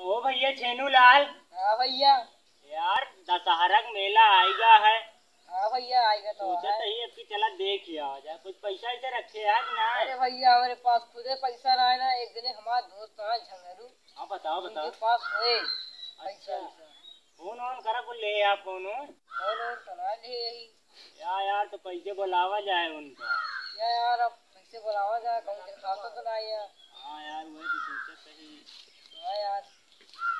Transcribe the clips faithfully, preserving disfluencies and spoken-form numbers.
ओ भैया छेनू लाल। हाँ भैया। यार, दशहरा का मेला आइगा है। हाँ भैया, आइगा तो सोचा है। तो ही अब की चला देख ही आवा जाए। कुछ पैसा ऐसे रखे यार ना। अरे भैया, हमारे पास खुदे पैसा ना है ना। एक दिन हमारा दोस्त है झंगरू, हाँ, बताओ, उनके बताओ। पास हुए पैसा अच्छा। वैसा। फोन ऑन करा, कुल ले आ फोन ऑन। फोन ऑन तो ना ले आई। या यार, तो कैसे बुलावा जाए उनका? या यार, अब कैसे बुलावा जाए? कहूँ दिखाता तो ना यार। हाँ यार, वही तो सोचा सही। हाँ यार।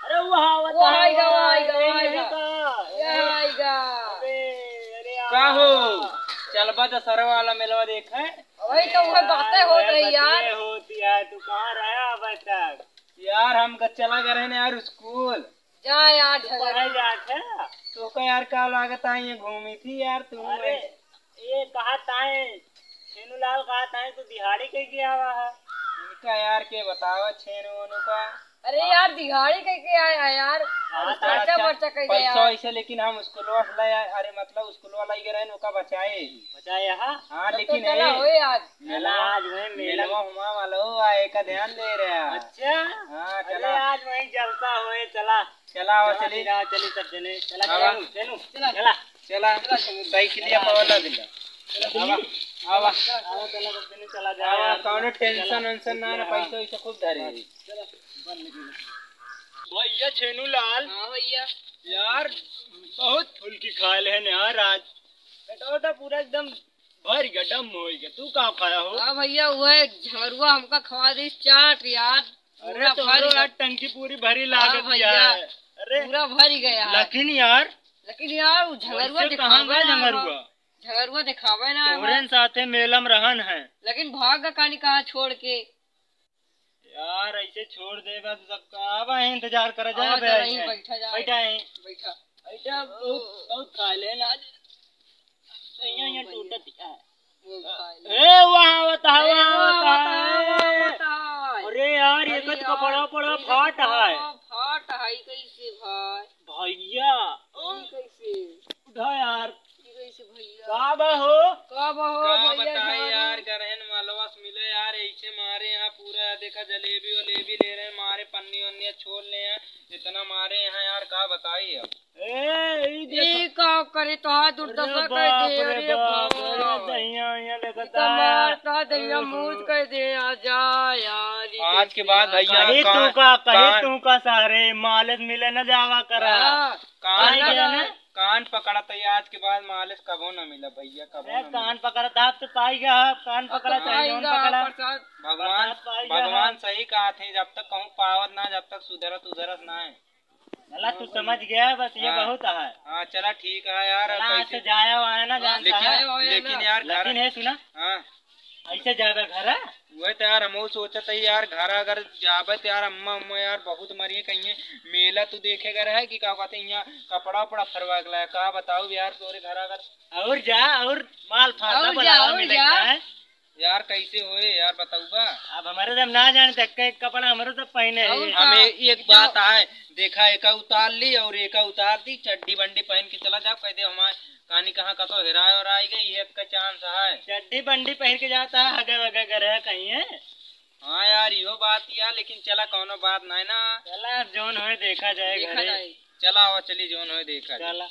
अरे, वो हाँ, वो बता, आइगा, वो वो आइगा, वो आइगा। आइगा। ये आइगा। अरे, अरे, का हो? आ। चलबा दशहरा वाला मेलवा देखे? वही तो, वही बातें यार, होत रही यार। बातें होती है, तू कहाँ रहा अब तक? यार, हम ग-, चला गए रहे ना यार स्कूल। जा यार, तू झगड़ा। पढ़े जात है? तो का यार, का लागत है, ये घूमी थी यार, तू अरे, ये कहा ताए, छेनू लाल कहा ताए, तू दिहाड़ी कह के आवा है? इनका यार, के बतावा छेनू ओनू का। अरे हाँ। यार, दिहाड़ी कह के आया है यार। हाँ, तो खर्चा अच्छा, वर्चा कह दे पैसा यार। वैसे, लेकिन हम स्कूल वाला यार, अरे मतलब स्कूल वाला ही रहे, ओका बचाए ही। बचाए, हाँ? हाँ, तब तो लेकिन चला ए, होए आज। मेला आज वही मेला। मेलवा हुआ वाला हो, आ, एका ध्यान दे रहा। अच्छा? हाँ, अरे चला। आज वही जलसा होए, चला। चला, आवा, चला, चली। चला, चली सब जने। चला, आवा। चेनू, चेनू, चला। चला। चला। चला, चली। साइकिलिया चला, पवाला चली। दिला। चला, आवा, चली। आवा। आवा, चला, सब जने चला जाए आवा, यार। कौनो टेंशन चला। वेंशन ना, ना, चला। पैसा वैसा खूब धरे। चला। भैया छेनू लाल। हाँ भैया। यार, बहुत फुल्की खा ले हैं यार आज। पेटवा तो पूरा एकदम भर गया, डम हो गया। तू का खाया हो? हाँ भैया, वो है झगरुआ हमका खवा दी चाट यार। अरे पूरा तो भर गया। यार टंकी पूरी भरी हाँ लागत भैया, है। अरे पूरा भर गया। लेकिन यार, लेकिन यार वो झगरुआ वैसे कहाँ दिखावे गया ना झगरुआ? हमार। झगरुआ दिखावे ना तोहरे हमार। साथे मेला में रहन है। लेकिन भाग का कानी कहाँ छोड़ के? यार, ऐसे छोड़ देबा तो सबका अब इंतजार करा जाए आवा बे, तो यहीं आइए। बैठा जाए। बैठा है। बैठा। बैठा, बहुत, बहुत खा ले ना आज। यहाँ, यहाँ टूटत है। वो खा ले। ए, वहाँ आवत है, ए, वहाँ आवत है। आवत है। अरे यार, ये अरे तो यार, कपड़ा, पड़ा ये तो फाट है। कपड़ा फाट है, कैसे भाई? भैया। ये कैसे? उठा यार। ई कैसे भैया? का बा हो? का बा हो का भैया बताई झाड़ू? यार, गरहन मलवा से मिले यार, ऐसे मारे यहाँ पूरा देखा जलेबी वलेबी ले रहे हैं, मारे पन्नी वन्नी छोड़ ले हैं, इतना मारे यहाँ यार, का बताई अब। ए, ई देखो। ई का करे तो हाथ दुर्दशा अरे कर दे, बाप रे अरे बाप, अरे बाप। दहिया, दहिया ई देखता तो है। मारता दहिया ओहो। मूत कर दे, आ जा यार, ई आज के कैसे बाद यार? भैया कहे कान, तू का, कहे कान तू का सारे मालिश मिले न जावा करा। हाँ। कान काहे पक-, गया ना? कान पकड़त है, आज के बाद मालिश कबो ना मिला भैया, कबो अरे ना मिला। कान पकड़त, आप तो पाई गया, आप कान अब तो पकड़त है, पाई जौन गया, पकड़ा। प्रसाद। भगवान, प्रसाद पाई गया भगवान है। सही कहा थे, जब तक कहूँ पावत ना, जब तक सुधरत उधरत ना है। चला, तू समझ गया, बस ये हाँ। बहुत है। हाँ, चला ठीक है यार, चला, आज कैसे से जाया हुआ है ना, हाँ, जानता लेकिन, है। जाया हुआ है लेकिन ना। यार घर लेकिन है, सुना? हाँ। ऐसे जाबे घर है? वह तो यार, हमहू सोचत है यार, घर अगर जाबे तो यार, अम्मा, अम्मा यार, बहुत मरिए कहिए, मेला तू देखे घर है कि का कहते हैं, यहाँ कपड़ा उपड़ा फरवा के लाया, का बताऊ यार, तोरे घर अगर और जा, और माल फाटा और जा, बुलावा और मिले जा। का है? यार, कैसे होए यार, बताऊ बा? अब हमारे जब ना जाने तो एक, एक कपड़ा हमारे सब पहने और हैं। का? हमें एक ई तो बात आए, देखा, एका उतार ली और एका उतार दी, चड्डी बंडी पहन के चला जाओ, कह दे हमारे कहानी कहाँ कतो हेराए और आई गई, ये का चांस है। चड्डी बंडी पहन के जाता है, हगे वगे करे है कहीं है। हाँ यार, यो बात यार, लेकिन चला, कौनो बात नहीं ना। चला, जौन होए देखा जाए देखा घरे। जाए। चला, आवा, चली, जौन होए देखा जाए। चला।